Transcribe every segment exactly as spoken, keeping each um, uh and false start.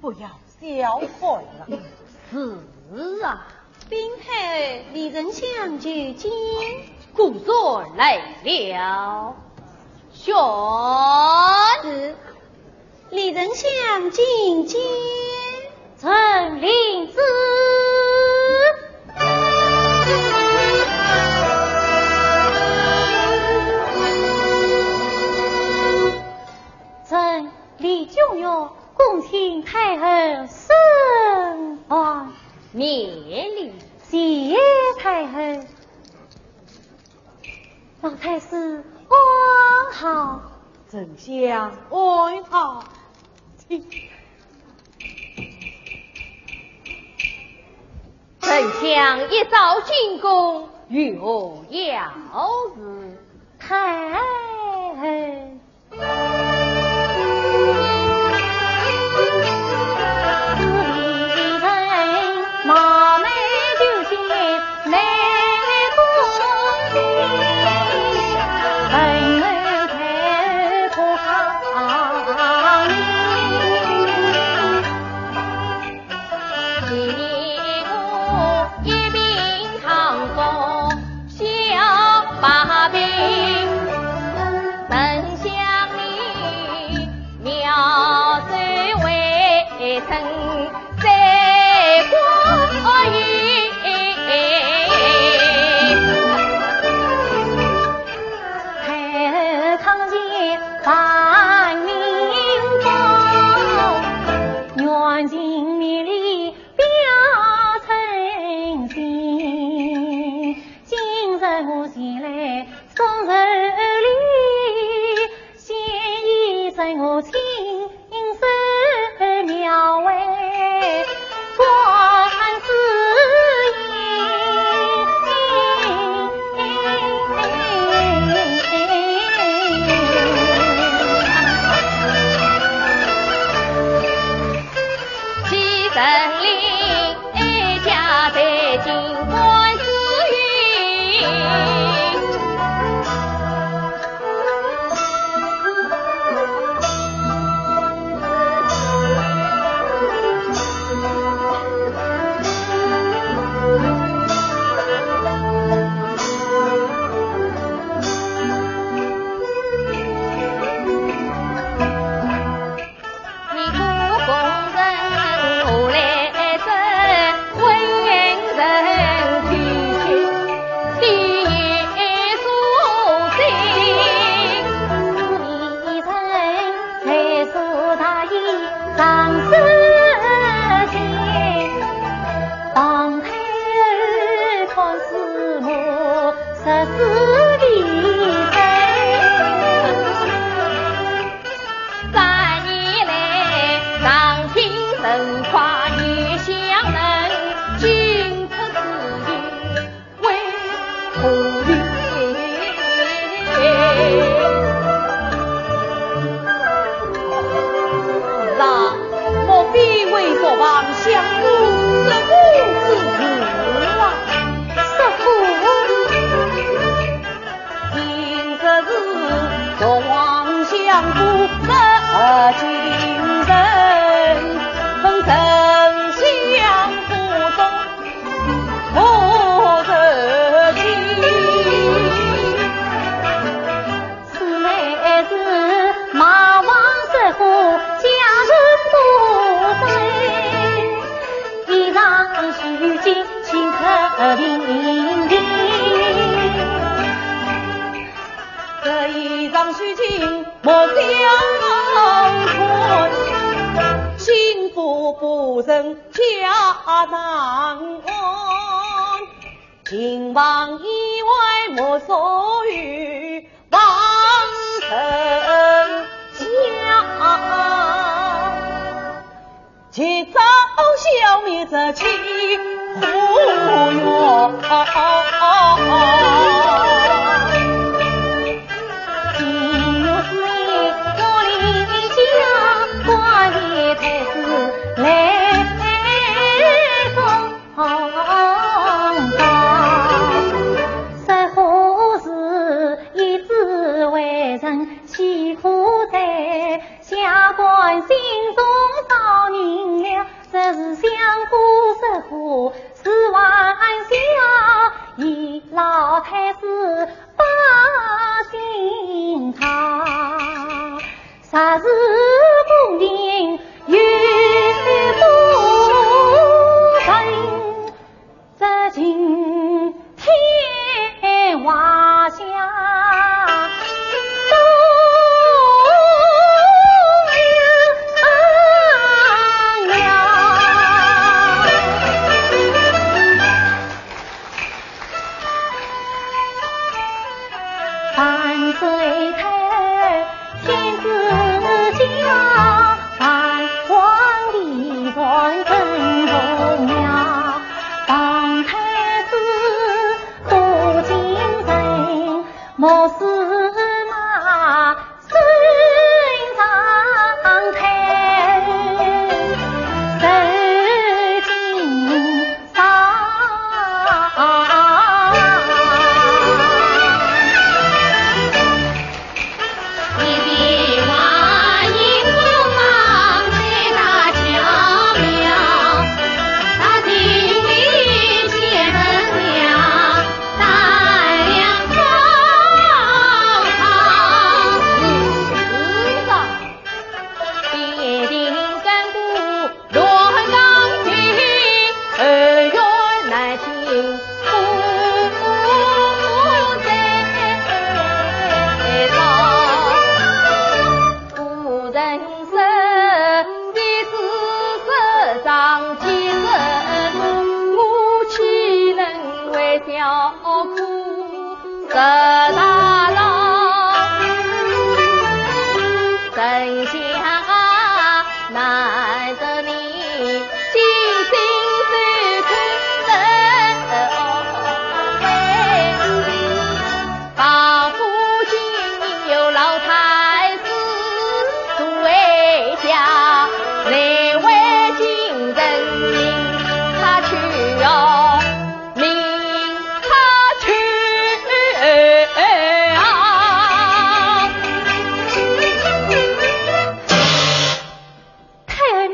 不要小看了。是啊。禀太后，李丞相求见。公孙来了。宣。是。李丞相觐见。臣领旨。臣李中庸 恭请太后圣安。免礼。谢太后。老太师安好。丞相安好。请。丞相一早进宫，有何要事？太后。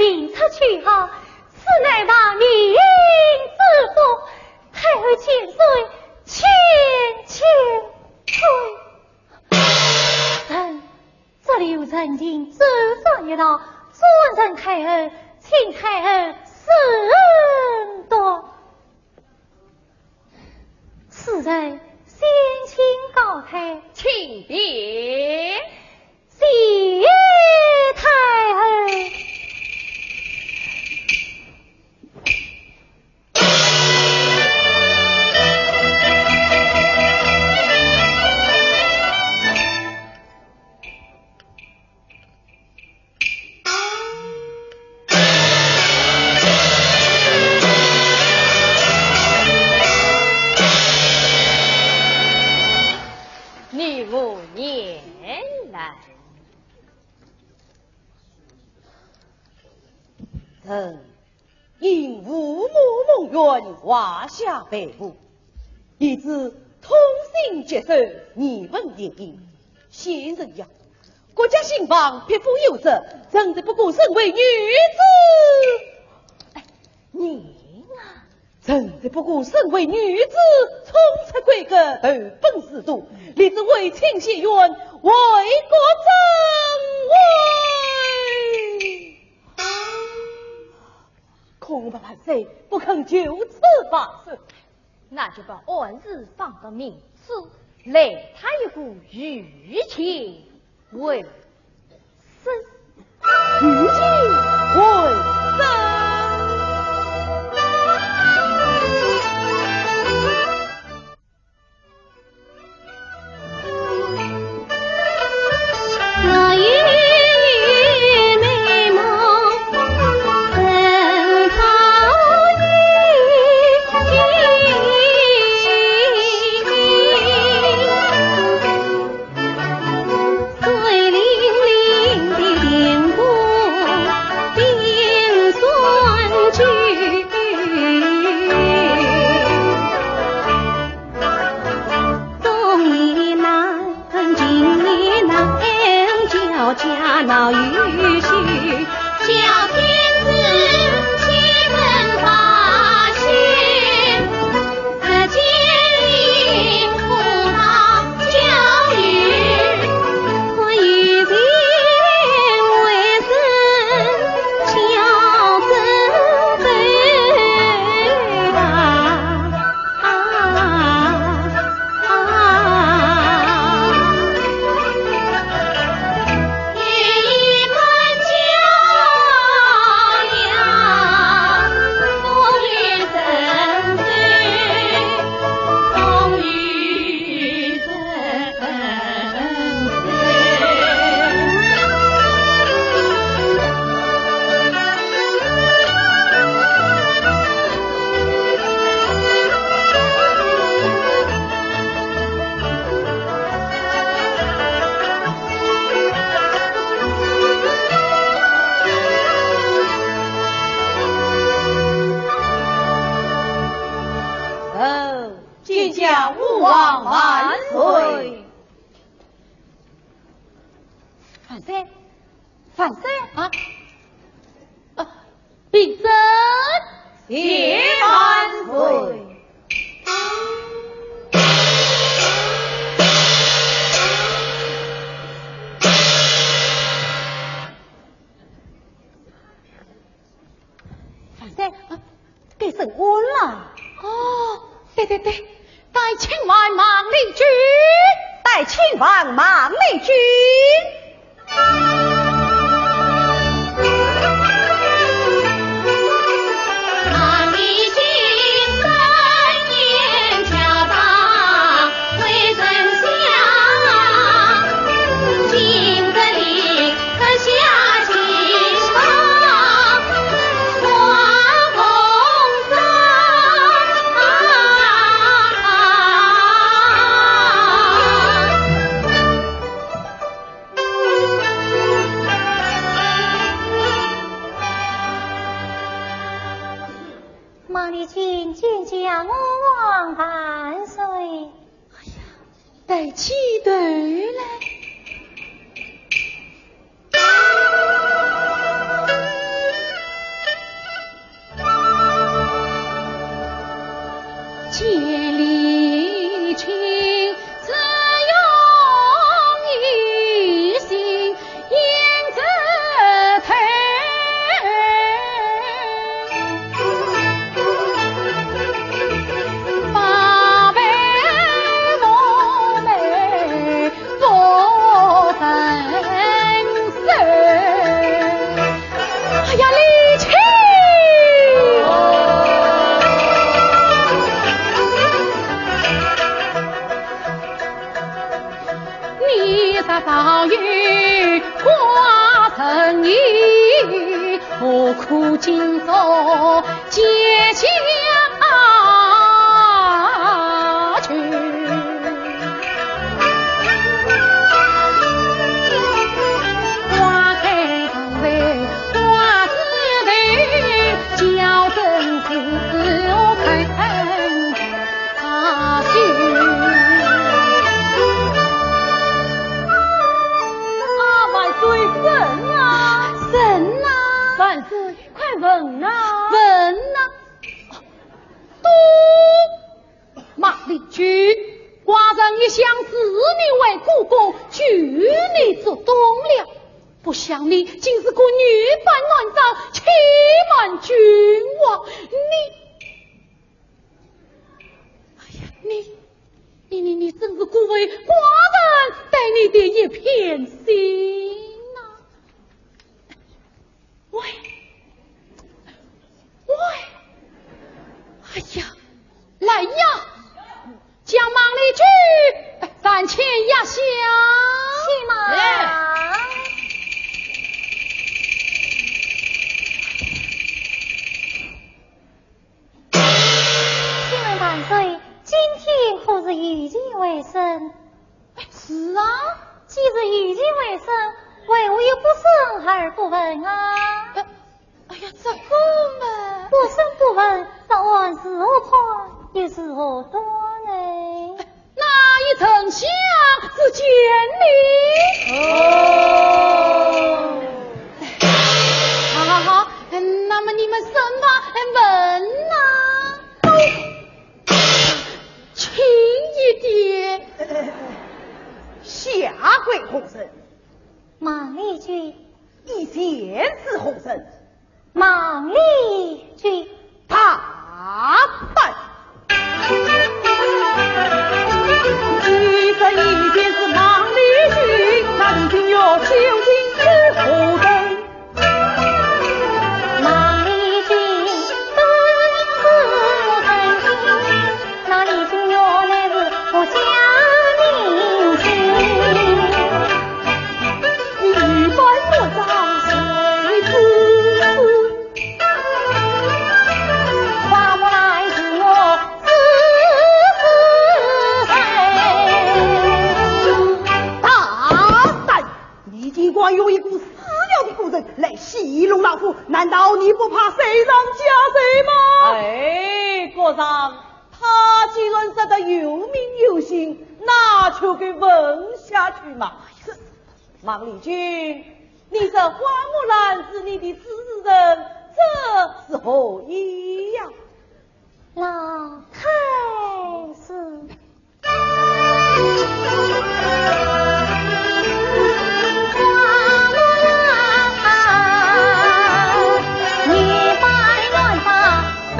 并出去好，此乃大明之福，太后千岁千千岁。臣这里有陈情奏上一道，转呈太后，请太后审断。此人先请高台，请便。 谢太后。你我言来。臣因父母梦冤，华夏被捕，以致痛心疾首，疑问莺莺。先生呀，国家兴亡，匹夫有责，臣只不过身为女子。哎，您啊， 臣只不过身为女子，冲出闺阁，投奔仕途，立志为清洗冤，为国争光。恐怕万岁不肯就此罢休。那就把案子放到明处，来他一个欲擒 为生，与其为生。臣见驾，吾皇万岁。万岁，万岁啊！啊，平身。谢万岁。万岁，啊，该审案了。哦，对对对，带亲王孟丽君。带亲王孟丽君。孟丽君见驾，吾皇万岁。哎呀，抬起头来。苦尽做结痂去。花开时节花枝头，娇生似我看茶酒。啊，万岁，人啊！人啊！万岁，快问啊！问啊！都！孟丽君，寡人一向视你为姑姑，就你做东了，不想你竟是个女扮男装，欺瞒君王。你，哎呀，你，你，你，你真是辜负寡人对你的一片心呐！ 喂，喂，哎呀，来呀，将孟丽君，哎，万千压下。且慢。哎。 请问万岁，今天可是御前会审？哎，是啊。既是御前会审，为何又不审而不问啊？哎，哎呀，这个嘛。不审不问，这案如何判，又如何断呢？哎， 那依丞相之见呢？哦。好，好，好，嗯，那么你们审吧，嗯，问呐。轻一点。下跪何人？孟丽君。以前是何人？ 孟丽君。大胆！既然以前是孟丽君，那丽君玉究竟是何人？孟丽君本是人精，那丽君玉乃是我家明亲。 女扮男装谁知？花木兰是我知是谁？大胆！你竟敢用一个死了的妇人来戏弄老夫，难道你不怕罪上加罪吗？哎，国丈，他既然说得有名有姓，那就给问下去嘛。孟丽君， 你说花木兰是你的主人，这是何意呀？老太师。花木兰，你扮男装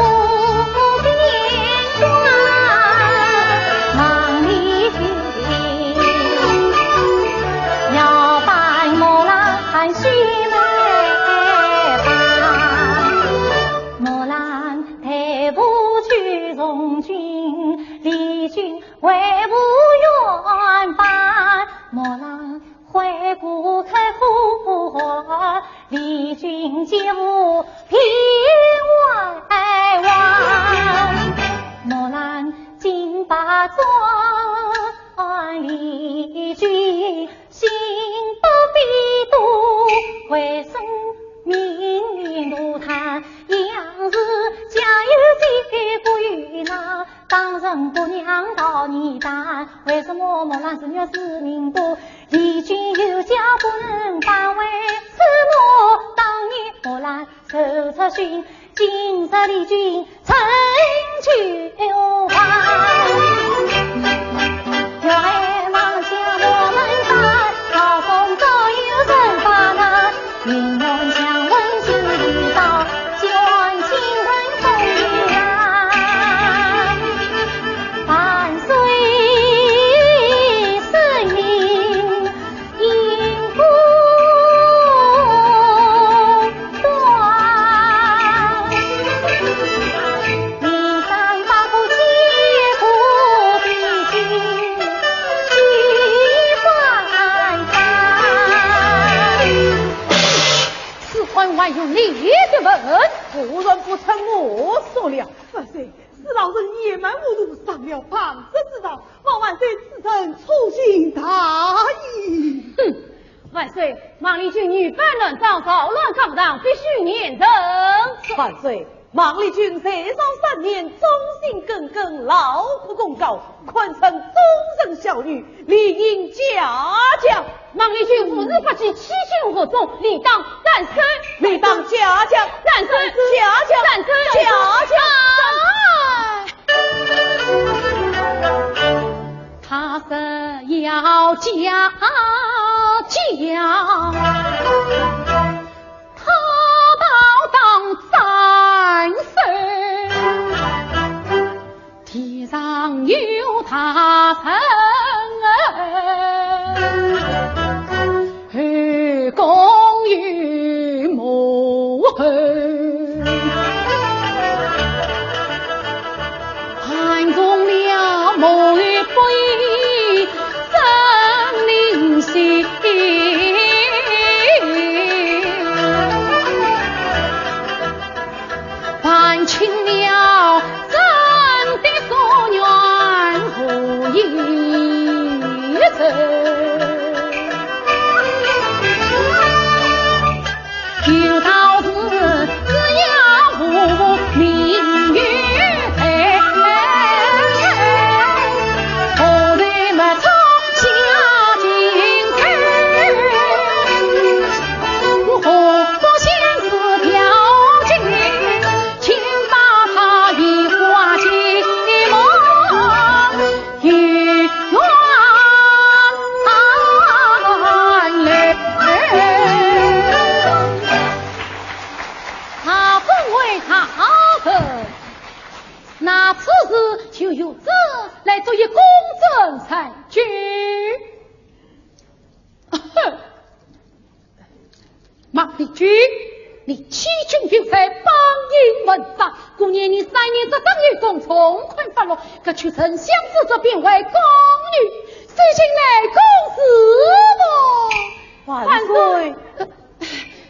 果然不出我所料。万岁，是老臣野蛮糊涂，上了旁者之当，望万岁赐臣粗心大意。哼，万岁，孟丽君女扮男装，扰乱纲常，必须严惩。万岁，孟丽君在朝三年，忠心耿耿，劳苦功高，堪称中等小女，理应嘉奖。孟丽君无事不起，欺君惑众，理当斩首。理当嘉奖。斩首。嘉奖。斩首。嘉奖。哎。他是要嘉奖，他倒当斩首。地上有大人，后宫有母后。看中了母后不义，真灵犀。 办清了咱的夙愿无一人。有道是只要无名有罪，何罪莫出家庭罪。 我何不先自调解，请把他移花接木，与冤来。啊，各位大人，那此事就由朕来做一公正裁决。 哼，孟丽君，你欺君有罪，帮淫问斩，故年你三年执掌有功，从宽发落，革去丞相之职，变为宫女，如今来宫是否？万岁。呃，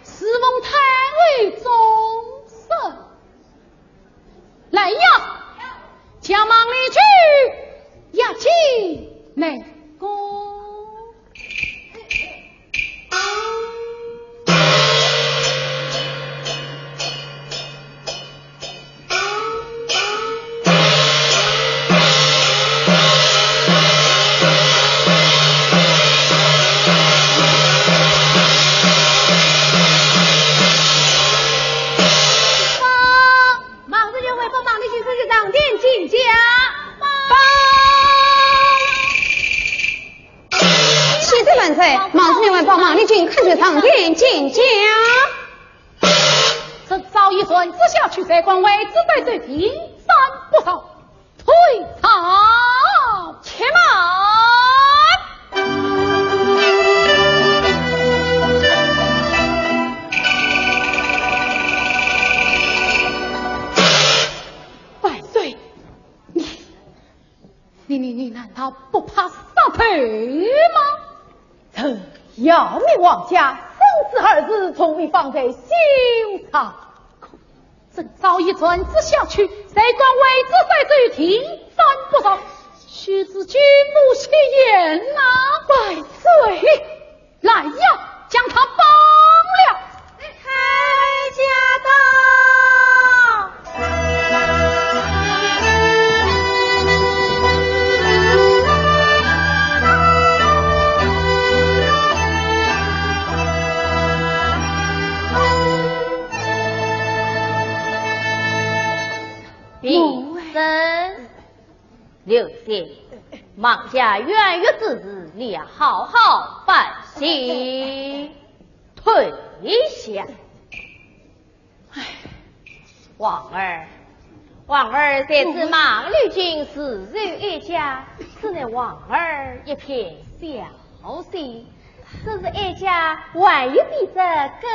侍奉太后终身。 来呀，将孟丽君押进内宫。报！孟丽君回报孟丽君出去上殿见驾。报！启奏万岁，孟丽君回报孟丽君肯去上殿见驾。这招一传旨下去，谁敢为之得罪，定斩不饶。 退朝。且慢！万岁，你，你，你，你难道不怕杀头吗？ 臣要命王家，生死二字从未放在心上。朕早已传旨下去，谁敢违旨，罪定斩不饶。须知君母戏言呐。万岁！来呀，将他绑了！ 开驾到！平身。刘姐，孟家冤狱之事，你要好好办些。退下。唉，皇儿，皇儿得知孟丽君自幼哀家，赐那皇儿一片孝心，若是哀家还有比这更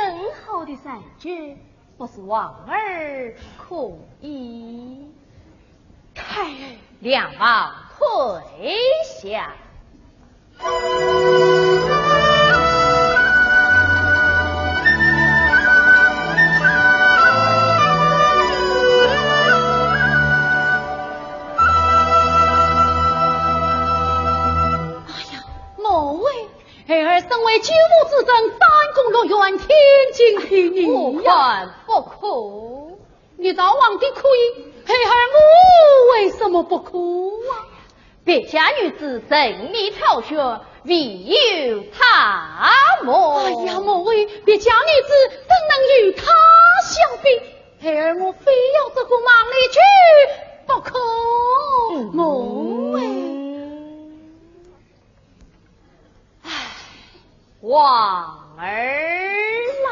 好的夙愿，不是皇儿可以。 太后。两旁退下。三宫六院，天经地义呀。我看不可。你道皇帝可以，孩儿我为什么不可啊？别家女子任你挑选，唯有她么。哎呀，母后，别家女子怎能与她相比？孩儿我非要这个孟丽君不可。嗯。母后。 唉，皇儿啦。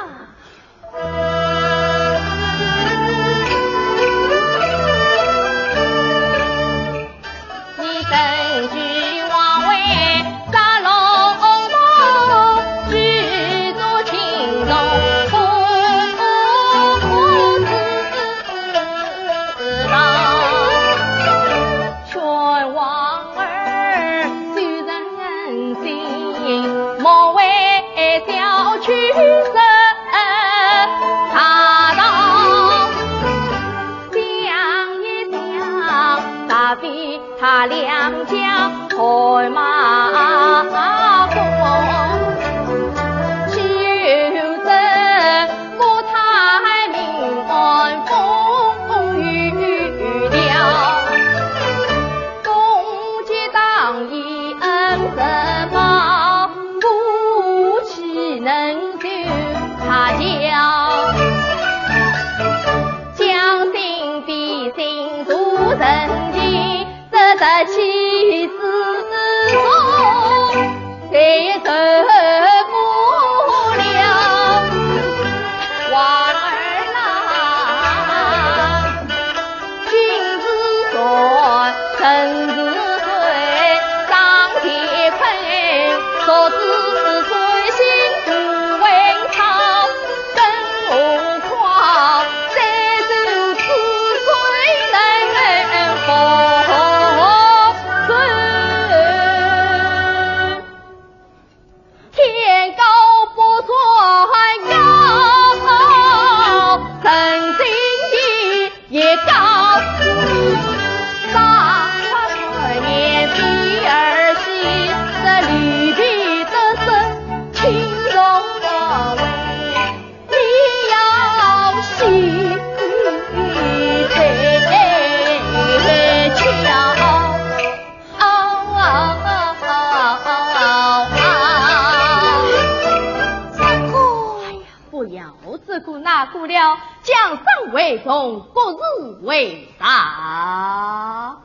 不要这个那个了，江山为重，国事为大。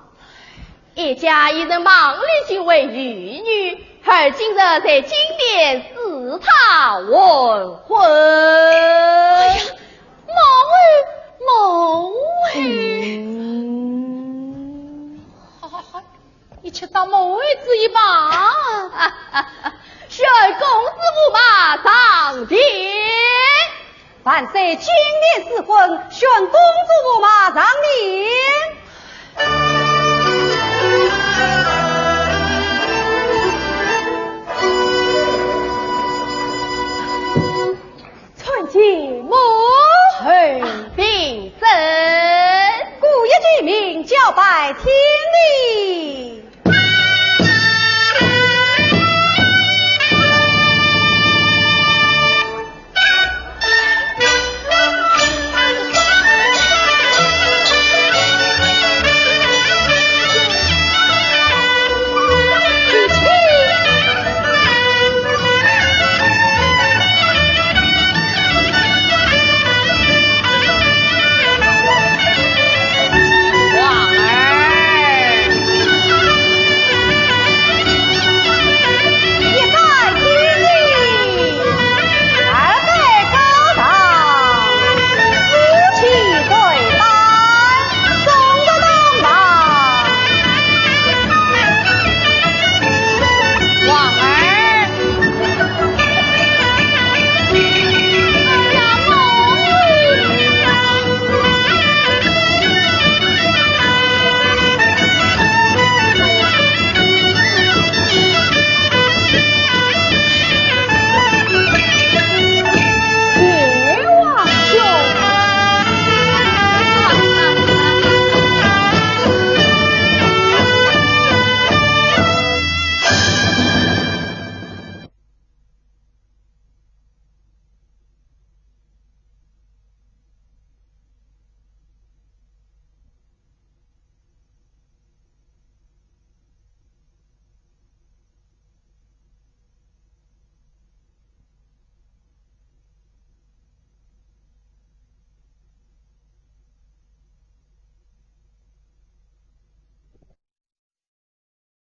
一家以认孟丽君为御女，而今日在金殿赐她完婚。哎呀，母后，母后。嗯。好好好， 你且到母后旨意吧。宣公子驸马上殿。万岁金殿赐婚，宣公子驸马上殿。参见